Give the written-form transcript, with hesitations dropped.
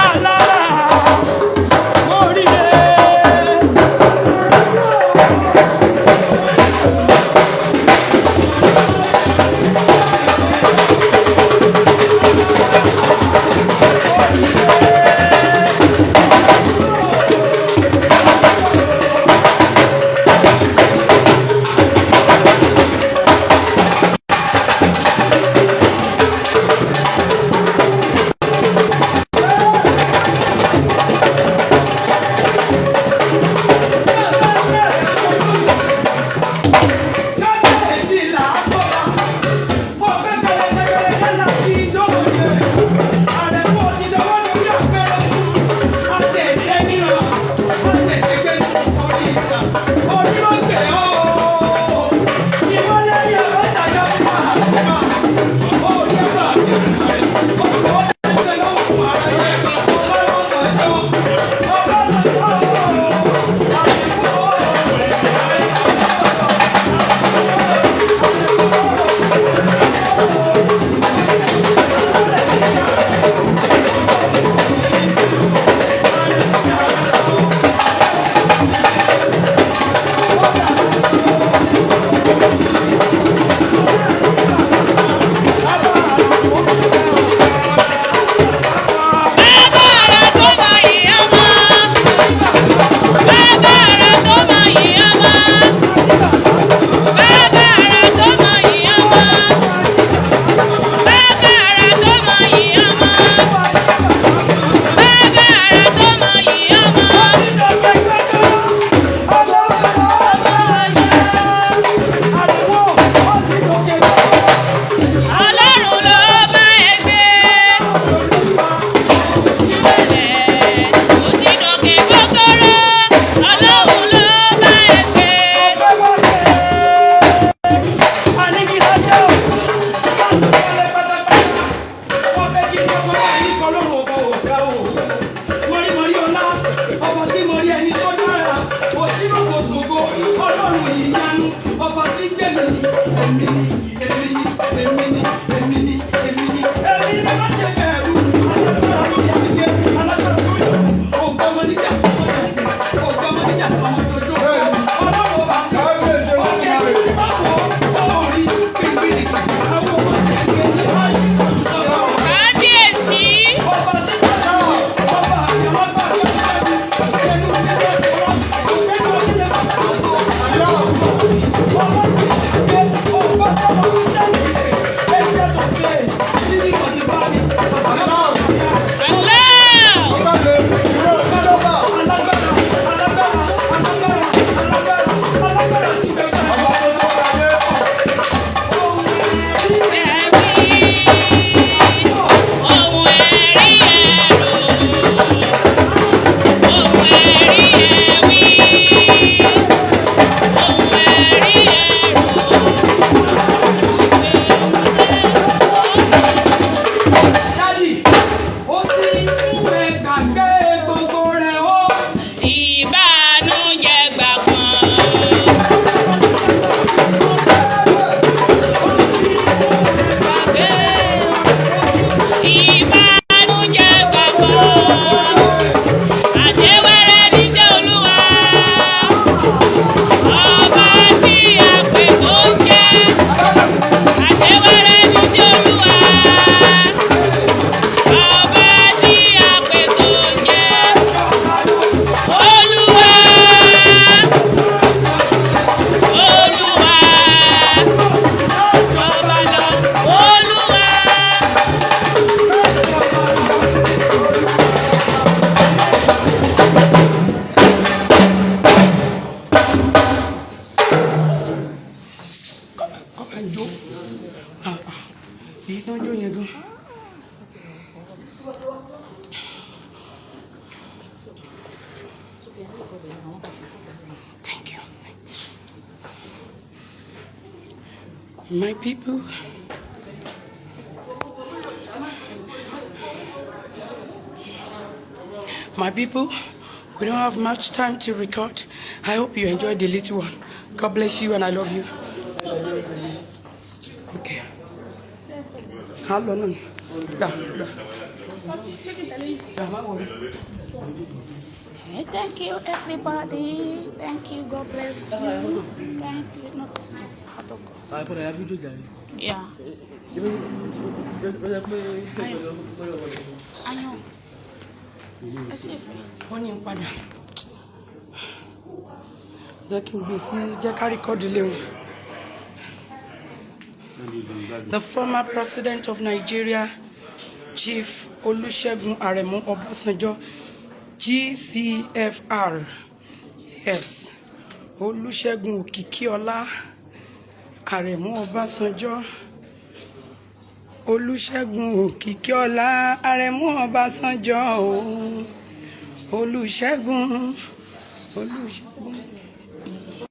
Alára mo rí e. Kábíyèsí là á kọ́ra. Mo fẹ́ kẹlẹ́kẹlẹ́ kẹ́lá sí ijó òye. Àrẹ̀mú ti dọwọ́ lórí àpẹẹrẹ mú. Àtẹ̀tẹ̀ níran, àtẹ̀tẹ̀ gbé orí ìṣà. Onírọ̀gbẹ̀ ooo. Ìwọ́lẹ́rìí àbẹ́tàjọ́ fún àkùbà. Orí ẹ̀fà mi. Ọ̀pọ̀ ọ̀dẹ́sẹ̀ ló fún ara yẹ. Ọba lọ́sọ̀jọ́. Ọba sọ̀jọ́ ooo. Àrẹ̀mú ooo. Bàbá tó mọ ìyá mọ́. Bàbá tó mọ ìyá mọ́. Bàbá tó mọ ìyá mọ́. Bàbá tó mọ ìyá mọ́. Bàbá tó mọ ìyá mọ́. Ọlọ́run ló bá ẹ gbé. Ìrẹ̀lẹ̀ kò sí dòkè gógóró. Ọlọ́run ló bá ẹ gbé. Ọba tí ń jẹ́ mi ni, èmi ni, èmi ni, èmi ni, èmi ni, èmi ni, èmi ni má ṣe bẹ̀rù. Alágbára lórí ayé, alágbára lórí ọ̀run, ògo ọmọ níjà sọmọ jàjẹ́, ògo ọmọ níjà sọmọ jọjọ́. Ọlọ́run ọba mi, ọkẹ́ báwo orí pínpín àwọn ọmọ ṣẹ̀ṣẹ̀ ní ayé ìsọ̀tún náà. Kábíyèsí. Ọba tí ń jẹ́ mi ni, ọba àmì alágbára lórí ayé, ẹnu mi lè sọ̀rọ̀, ọ̀gbẹ́ni onílẹ̀ bàbá ọmọ sì ṣe ọba tọmọ kristiani ẹṣẹ tó ké yíyí kan ti bá mi bàbá Allah. Alágbára, alágbára, alágbára, alágbára, alágbára ti bẹ̀rẹ̀ ohun ẹ̀rí. Ohun ẹ̀rí ẹ̀rọ, ohun ẹ̀rí ẹ̀wí, ohun ẹ̀rí ẹ̀rọ. Daddy, ó ti mú ẹ gbàgbé gbogbo rẹ̀ ó. Ìbànújẹ́ gbà kan. Gbàgbé ìbànújẹ́ gbà kan. Àṣewẹ́rẹ́ níṣẹ́ Olúwa. Ọba tí a pè tó ń jẹ́. Àṣewẹ́rẹ́ níṣẹ́ Olúwa. Ọba tí a pè tó ń jẹ́. Olúwa, Olúwa, jọba lọ, Olúwa. Come and jó. Ah, ah. Èyí tó ń jó yẹn gan. Thank you. My people. My people, we don't have much time to record. I hope you enjoyed the little one. God bless you and I love you. Okay. How long? Da, da. Ṣé kí n tẹ̀lé yín? Ṣàmá wọlé. Hey, thank you, everybody. Thank you. God bless you. Thank you. No, protocol. Àìkọ́dà ya fídíò jàre. Yeah. Ó yẹ pé Ayan. Ẹ sì fẹ́. Wọ́n ní n padà. Jẹ́ kí n gbé sí, jẹ́ ká record lé wọn. The former president of Nigeria, Chief Olusegun Aremu Obasanjo, GCFR. Yes. Olusegun Okikiola Aremu Obasanjo. Olúṣẹ́gun Òkìkíọlá Àrẹ̀mú Ọbásanjọ́ o. Olúṣẹ́gun, Olúṣẹ́gun.